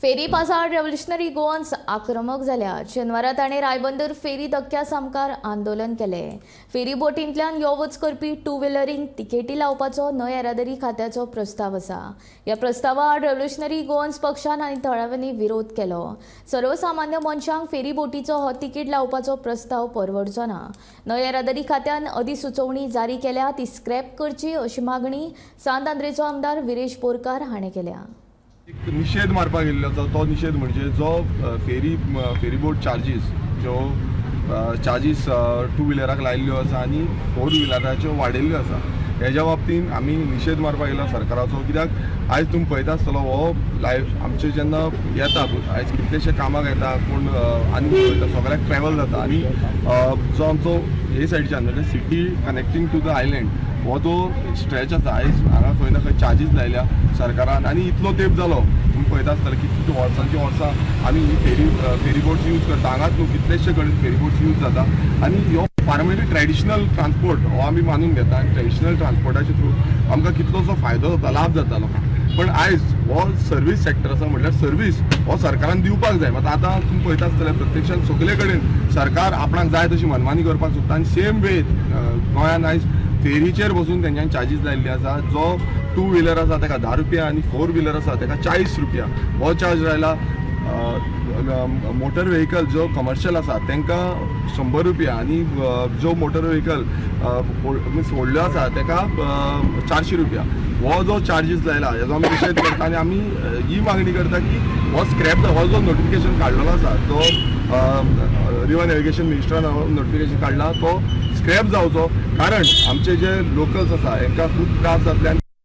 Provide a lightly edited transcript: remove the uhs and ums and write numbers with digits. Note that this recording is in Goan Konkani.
फेरी पासाआड रेव्होल्युशनरी गोवन्स आक्रमक जाल्या. शेनवारा ताणें रायबंदर फेरी धक्क्या सामकार आंदोलन केलें. फेरी बोटींतल्यान यो वच करपी टू व्हिलरींक तिकेटी लावपाचो न्हंय येरादारी खात्याचो प्रस्ताव आसा. ह्या प्रस्तावा आड रेव्होल्युशनरी गोवन्स पक्षान आनी थळाव्यांनी विरोध केलो. सर्वसामान्य मनशांक फेरी बोटीचो हो तिकीट लावपाचो प्रस्ताव परवडचो ना. न्हंय येरादारी खात्यान अधिसुचोवणी जारी केल्या ती स्क्रॅप करची अशी मागणी सांत आंद्रेचो आमदार विरेश बोरकार हाणें केल्या. एक निशेध मारपाक येयल्लो आसा. तो निशेध म्हणजे जो फेरी बोट चार्जीस, ज्यो चार्जीस टू व्हिलराक लायिल्ल्यो आसा आनी फोर व्हिलराच्यो वाडयल्ल्यो आसा, हेज्या बाबतीन आमी निशेध मारपाक येयला सरकाराचो. कित्याक आयज तुमी पळयता आसतलो, हो लायफ आमचे जेन्ना येता, आयज कितलेशे कामाक येता, कोण आनी वयता, सगळ्याक ट्रॅवल जाता. आनी जो आमचो हे सायडच्यान म्हणजे city connecting to the island हो जो स्ट्रेच आसा, आयज हांगा खंय ना खंय चार्जीस लायल्या सरकारान. आनी इतलो तेंप जालो, तुमी पळयता आसतले कितली वर्सांची वर्सां आमी ही फेरी फेरी बोट्स यूज करता. हांगाच न्हू, कितलेशे कडेन फेरी बोट्स यूज जाता. आनी हो पारमेंटली ट्रेडिशनल ट्रान्सपोर्ट हो आमी मानून घेता आनी ट्रेडिशनल ट्रान्सपोर्टाच्या थ्रू आमकां कितलोसो फायदो जाता, लाभ जाता लोकांक. पण आयज हो सर्वीस सेक्टर आसा, म्हटल्यार सर्वीस हो सरकारान दिवपाक जाय. मात आतां तुमी पळयता आसतले, प्रत्यक्षान सगळे कडेन सरकार आपणाक जाय तशी मनमानी करपाक सोदता. आनी सेम वे गोंयान आयज फेरीचेर बसून तेंच्यांनी चार्जीस लायिल्ले आसा. जो टू व्हिलर आसा ताका 10 रुपया आनी फोर व्हिलर आसा ताका 40 रुपया हो चार्ज लायला. मोटर व्हेकल जो कमर्शियल आसा तांकां 100 रुपया आनी जो मोटर व्हेकल मिन्स व्हडल्यो आसा ताका 400 रुपया हो जो चार्जीस लायला, हेजो आमी निशेध करता. आनी आमी ही मागणी करता की हो स्क्रॅप, हो जो नोटिफिकेशन काडलेलो आसा, जो रिवर नॅविगेशन मिनिस्टरान नोटिफिकेशन काडला, तो स्क्रॅप जावचो, कारण आमचे जे लोकल्स आसा हेंकां खूब त्रास जातले आनी